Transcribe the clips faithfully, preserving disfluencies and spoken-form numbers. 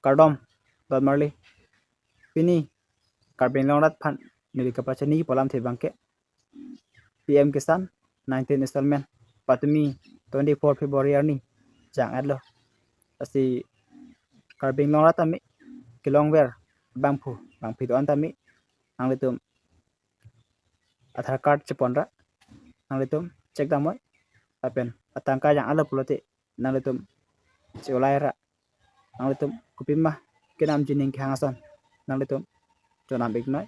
Kardom, don marli. Pini Karbi Anglong arat aphan neli kapachini pu alamthe abangke P M Kisan nineteen installment patumi twenty-four February arni jang-etlo. Lasi Karbi Anglong arat tame kelongver abangphu bangphi do-an tame nanglitum Aadhaar card cheponra nanglitum check damnoi. Lapen atangka jang-etlo pulote nanglitum che-olai ra nanglitum kopima kenamji ning kehang ason nanglitum chonam iknoi.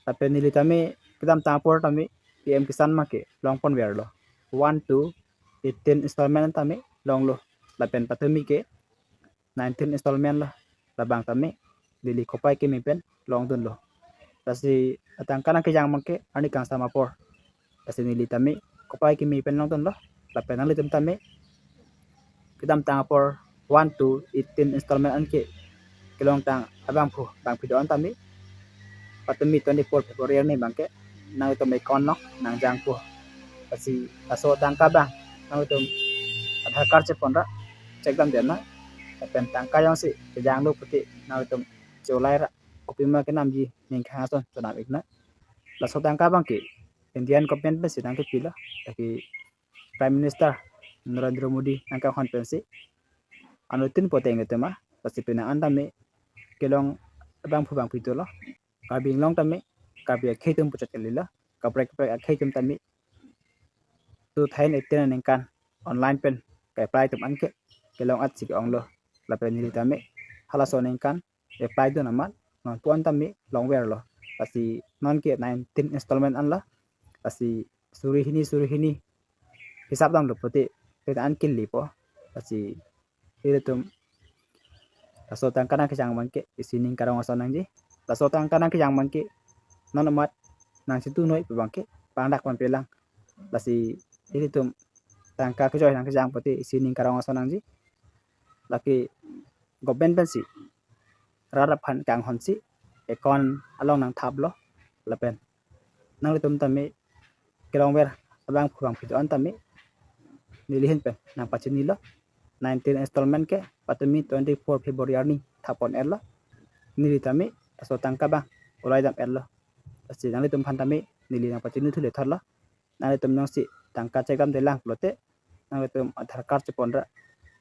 Lapen neli tame kedamtang apor tame P M Kisan abangke longponverlo, one to eighteen installment tame longlo. Lapen patumi ke nineteen installment lo, labang tame neli kopai keme pen longdunlo. Lasi atangka nangkejang abangke arni kangsam apor. Lasi neli tame kopai keme pen longdunlo. Lapen nanglitum tame kedamtang apor one to eighteen installment anke kelongtang abangphu bangphi do-an tame patumi twenty-four February arni abangke nanglitum account along nangjangpo. Lasi laso atangka abang nanglitum Aadhaar card cheponra check damdetnoi. Lapen tangka jongsi kejanglo pulote nanglitum che-olai ra kopima kenamji ning kehang ason chonam iknoi. Laso atangka abangke Indian government pensi nangkepilo, lake Prime Minister Narendra Modi nangkanghon pensi. Anuttin pote ingtema, lasi pini an tame kelong abangphu bangphi dolo. Karbi Anglong tame Karbi akhei atum puchot kalilo. Kaprek kaprek akhei atum tame two thousand eighteen aningkan online pen ka-apply atum anke kelong-at si ke-onglo. Lapen neli tame halaso aningkan apply dun amat non pu-an tame longverlo. Lasi non ke nineteen installment anlo. Lasi suri hini suri hini hisap damlo pulote pini an kilipo. Lasi ilitum laso atangka nangkejang abangke isi ning karong ason nangji. Laso atangka nangkejang abangke non amat nangchitunoi pu abangke pangdak pangpelang. Lasi ilitum tangka kejoi nangkejang pulote isi ning karong ason nangji. Lake government pensi rat aphan kanghonsi account along nangthaplo. Lapen nanglitum tame kelongver abangphu bangphi do-an tame neli ahin pen nangpachinilo. Nineteen installment ke patumi twenty-four February arni thapon-etlo. Neli tame laso atangka abang olai dam-etlo. Lasi nanglitum aphan tame neli nangpachini thule thotlo. Nanglitum jongsi tangka check damdelang pulote nanglitum Aadhaar card cheponra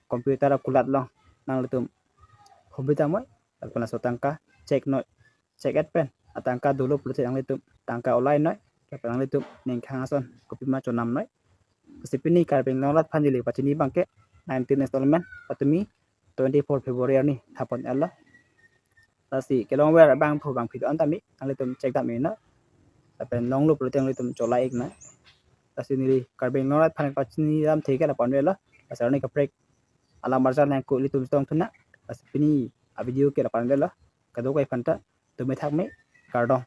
computer akulat along nanglitum hobit damnoi. Lapen laso atangka check noi, check-et pen atangka dolo pulote nanglitum tangka olainoi. Lapen nanglitum ning kehang ason kopima chonamnoi. Lasi pini Karbi Anglong arat aphan neli pachini abangke nineteen installment patumi twenty-four February arni thapon-etlo. Lasi kelongver abangphu bangphi do-an tame nanglitum check dam iknoi. Lapen longlo pulote nanglitum che-olai iknoi. Lasi neli Karbi Anglong arat aphan pachini alamthe ke lapu-an avelo. Lasi arni kaprek alam arjan nangku ilitum chetong thunnang. Lasi pini avideo ke lapu-an avelo. Kadokave aphanta tumi thakme, kardom.